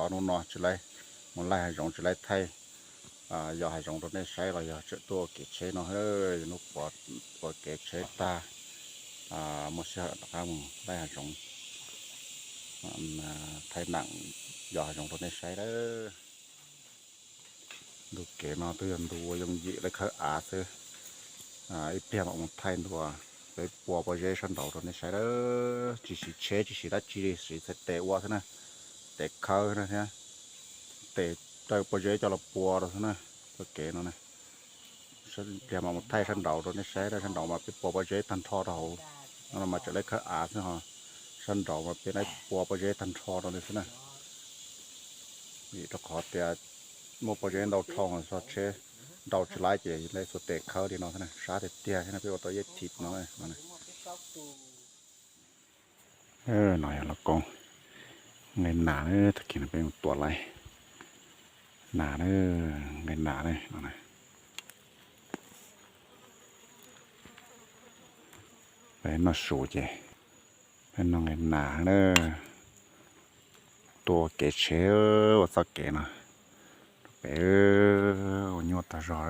Hnub no tsis laib mus laij hav zoov, tsis laib thaij, yos hav zoov rau nej saib los yog tseem tuaj ua kev tsheb no, hnub puav kev tsheb tag, muaj sij hawm rov qab mus laij hav zoov, thaij nam yos hav zoov rau nej saib lawm. Ntu kev no twb yog ntu ua yooj yim laij khawb av xwb. Ib pliag mam mus thaij ntua peb pua pob zeb sab nraud rau nej saib lawm. Tsis siv tsheb tsis siv dab tsi li, siv txhais tes ua xwb na, tes khawb na thiab tes raws pob zeb coj los pua rau xwb na. Txoj kev no na, ib pliag mam mus thaij sab nraud rau nej saib, sab nraud mas peb pua pob zeb tag nrho rau hauv. No mas tseem laij khawb av xwb ho, sab nraud mas peb laij pua pob zeb tag nrho rau li xwb na. Vim rau qhov tias muaj pob zeb ntau dhau, tsheb nrau tsis laib ces laij txhua tes khawb li no xwb na, sab tiag tiag thiab na, peb ua tau ib yam thib no. No yog lauj koob nqaij nas, tag kis no peb mus tua laij nas, nqaij nas no. Peb noj su ces peb noj nqaij nas na. Tuaj ua kev tsheb ua txoj kev no rau pem, ua nyuaj tag zog.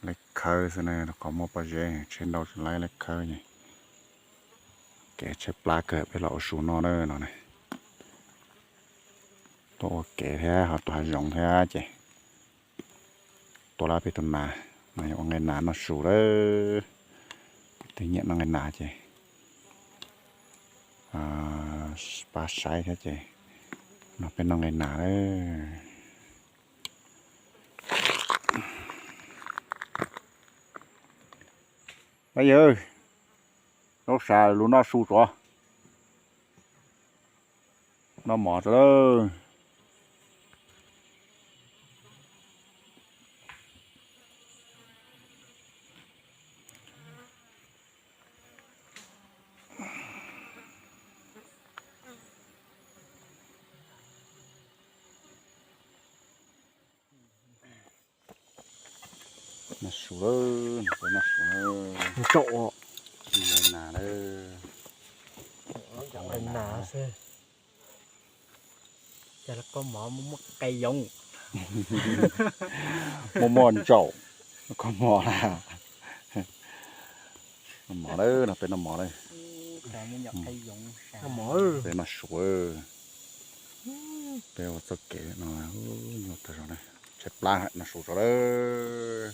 Laij khawb xwb na, rau qhov muaj pob zeb, tsheb nrau tsis laib, laij khawb ces kev tshaib plab kawg, peb los ua su noj na no na. Tuaj ua kev thiab ho tuaj hav zoov thiab ces tua lawm peb tus nas, no yog ua nqaij nas noj su lawm. Twb nyiam noj nqaij nas ces pab saib thiab ces no peb noj nqaij nas lawm. Yawg, lub sas lus noj su tso, noj mov tso lawm. Noj su lawm, noj su lawm. Tsaum nas lawm. Nas xwb. Cas koj mov muaj muaj qe yoov. Muaj muaj ntsaum, koj mov na. Noj mov lawm, no peb noj mov lawm. Peb noj su, peb ua txoj kev no nyuaj tag zog na. Tshaib plab, noj su tso lawm.